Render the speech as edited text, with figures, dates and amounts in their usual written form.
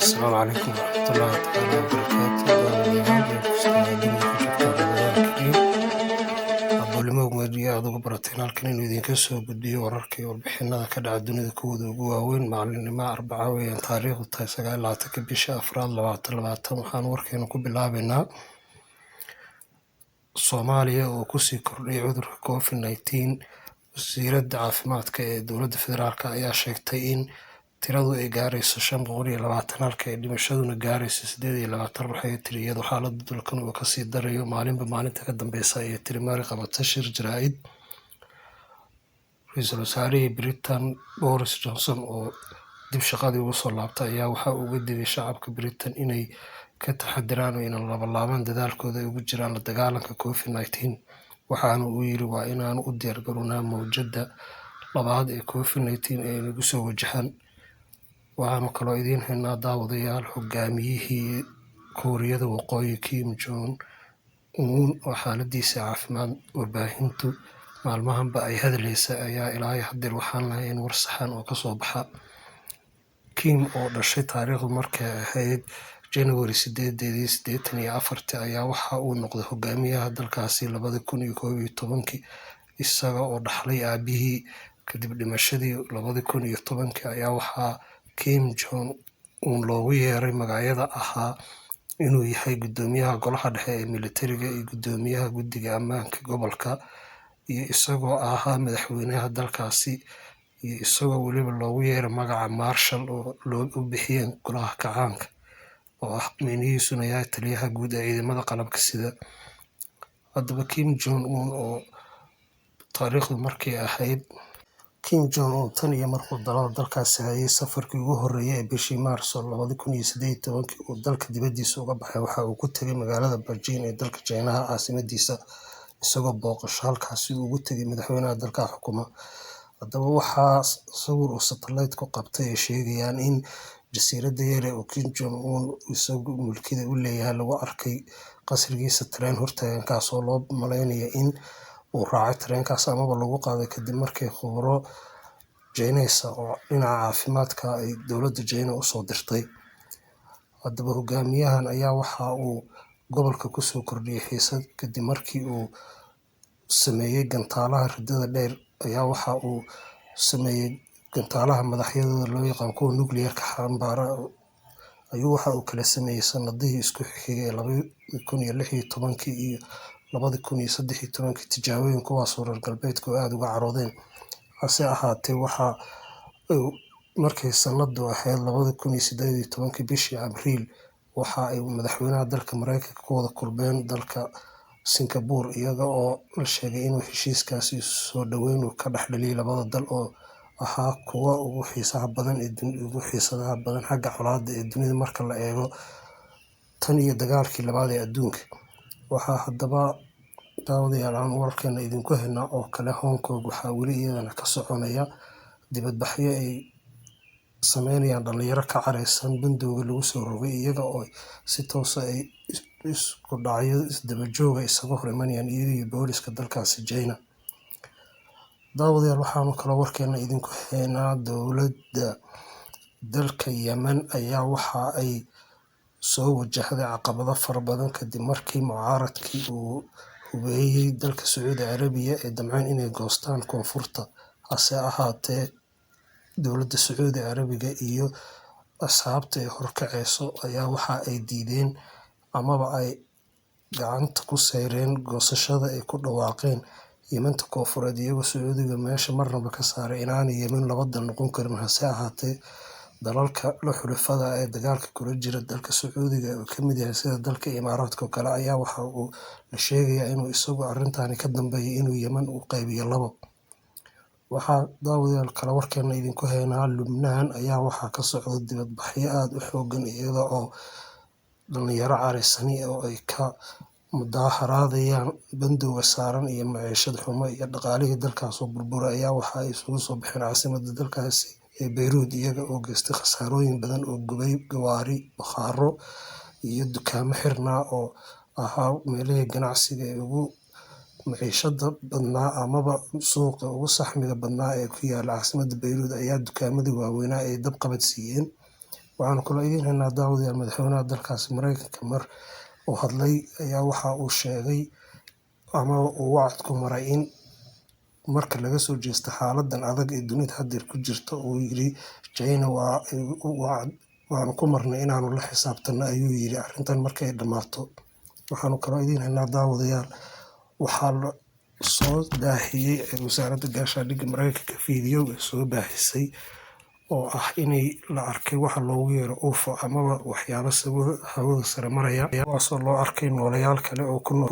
Asalaamu calaykum waraxmatullaahi tacaala wabarakaatu. Daawadayaal, meel kasta oo dunida ka joogtaan, Ramadaan kariim. Abaalnimo media aad uga barateen halkan inuu idinka soo gudbiyo wararka iyo warbixinada ka dhaca dunida kuwooda ugu waaweyn. Maalinimo Arbaca weeyaan, taariikhdu tahay 29-ka bisha afraad 2020. Waxaan warkeena ku bilaabeynaa Soomaaliya oo kusii kordhay cudurka COVID-19. Wasiiradda caafimaadka ee dowladda federaalk ayaa sheegtay in tiradu ay gaarayso 520, halka ay dhimashaduna gaarayso 28 ruux, ayay tiri, iyadoo xaaladda dalkan uu kasii darayo maalinba maalinta ka dambeysa, ayay tiri mari qabata shir jaraa'id. Ra-iisul wasaarihii Britain Boris Johnson oo dib shaqadii ugu soo laabtay ayaa waxa uu uga digay shacabka Britain inay ka taxadiraan oo inay labalaabaan dadaalkooda ay ugu jiraan la dagaalanka COVID-19. Waxaana uu yiri, "Waa inaanu u diyaargarownaa mowjadda labaad ee COVID-19 ee nagu soo wajahan." Waxaanu kaloo idiin haynaa, daawadayaal, hogaamiyihii Kuuriyada Waqooyi Kim Jong Un oo xaaladiisa caafimaad warbaahintu maalmahanba ay hadlaysa ayaa ilaa haddeer waxaan lahayn war saxan oo kasoo baxa. Kim oo dhashay taariikhdu markay ahayd January 8-deedii 84-tii ayaa waxa uu noqday hogaamiyaha dalkaasi 2011-kii, isaga oo dhaxlay aabihii kadib dhimashadii 2010-kii. Ayaa waxaa Kim Jong Un loogu yeeray magacyada ahaa inuu yahay guddoomiyaha golaha dhexe ee militariga iyo guddoomiyaha guddiga ammaanka gobolka, iyo isagoo ahaa madaxweynaha dalkaasi, iyo isagoo weliba loogu yeeray magaca marshal oo loo u bixiyeen golaha kacaanka, oo ah micnihiisuna yahay taliyaha guud ee ciidamada qalabka sida. Haddaba Kim Jong Un oo taariikhdu markay ahayd Kim Jong Un tan iyo markuu dalada dalkaasi hayay, safarkii ugu horreeyay ee bishii Maarso 2018-kii uu dalka dibadiisa uga baxay waxa uu ku tegay magaalada Beijing ee dalka Shiinaha caasimadiisa, isagoo booqasho halkaasi ugu tegay madaxweynaha dalka xukuma. Haddaba waxaa sawir uu satellite ku qabtay ay sheegayaan in jasiiradda yar ee uu Kim Jong Un isagu mulkida u leeyahay lagu arkay qasrigiisa tareen hortaagan, kaasoo loo malaynayo in uu raacay tareenkaas amaba lagu qaaday kadib markii khuburo Chinese oo dhinaca caafimaadka ay dowladda China usoo dirtay. Haddaba hogaamiyahan ayaa waxa uu gobolka kusoo kordhiyay xiisad kadib markii uu sameeyay gantaalaha ridada dheer. Ayaa waxa uu sameeyay gantaalaha madaxyadooda loo yaqaan kuwa nuclear-ka xambaara ayuu waxa uu kala sameeyay sanadihii isku xigay ee 2016-kii iyo 2013-kii tijaabooyin, kuwaasoo reer galbeedku aad uga caroodeen. Hase ahaatee, waxa markay sanadu ahayd 2018-kii bishii Abriil, waxa ay madaxweynaha dalka Mareykanka ku wada kulmeen dalka Singapore, iyaga oo la sheegay inuu heshiiskaasi soo dhaweyn uu ka dhex dhaliyay labada dal oo ahaa kuwa ugu xiisaha badan ee ugu xiisadaha badan xagga colaadda ee dunida marka la eego tan iyo dagaalkii labaad ee adduunka. Waxaa haddaba, daawadayaal, aan wararkeena idinku haynaa oo kale, Hong Kong waxaa weli iyadana ka soconaya dibadbaxyo ay sameynayaan dhalinyaro ka careysan bandowga lagu soo rogay, iyaga oo si toos ah ay isku dhacyo isdaba jooga isaga hor imanayaan iyaga iyo booliska dalkaasi China. Daawadayaal, waxaanu kaloo warkeena idinku haynaa dowladda dalka Yemen ayaa waxa ay soo wajahday caqabado fara badan kadib markii mucaaradkii uu hubeeyay dalka Sacuudi Carabiya ay damceen inay goostaan koonfurta. Hase ahaatee, dowladda Sacuudi Carabiga iyo asxaabta ay horkacayso ayaa waxa ay diideen amaba ay gacanta ku sayreen goosashada ay ku dhawaaqeen Yementa koonfureed, iyagoo Sacuudiga meesha marnaba ka saaray inaanay Yemen laba dal noqon karin. Hase ahaatee, dalalka la xulafada ee dagaalka kula jira dalka Sacuudiga oo ka mid yahay sida dalka Imaaraadka oo kale ayaa waxa uu la sheegayaa inuu isagu arrintani ka dambeeyay inuu Yemen u qaybiyo labo. Waxaa, daawadayaal, kale warkeena idinku haynaa Lubnaan ayaa waxaa ka socda dibadbaxyo aad u xoogan, iyada oo dhalinyaro careysani oo ay ka mudaharaadayaan bandowga saaran iyo maciishad xumo iyo dhaqaalihii dalkaas oo burburay. Ayaa waxa ay isugu soo baxeen caasimadda dalkaasi ee Beyruut, iyaga oo geystay khasaarooyin badan oo gubay gawaari, bakhaaro iyo dukaamo xirnaa oo ahaa meelihii ganacsiga ee ugu maciishada badnaa amaba suuqa ugu saxmiga badnaa ee ku yaala caasimadda Beyruut. Ayaa dukaamadii waaweynaa ay dab qabadsiiyeen. Waxaanu kaloo idiin haynaa, daawadayaal, madaxweynaha dalkaasi Mareykanka mar uu hadlay ayaa waxa uu sheegay ama uu wacad ku maray in marka laga soo jeesto xaaladan adag ee dunida haddeer ku jirta, uu yiri China waa waanu ku marnay inaanu la xisaabtano, ayuu yiri, arrintan markay dhammaato. Waxaanu kaloo idiin haynaa, daawadayaal, waxaa la soo baahiyey wasaaradda gaashaandhigga Mareykanka fiidiyow ay soo baahisay oo ah inay la arkay waxa loogu yeero UFO amaba waxyaabo hawada sare maraya, kuwaasoo loo arkay nooleyaal kale oo ku nool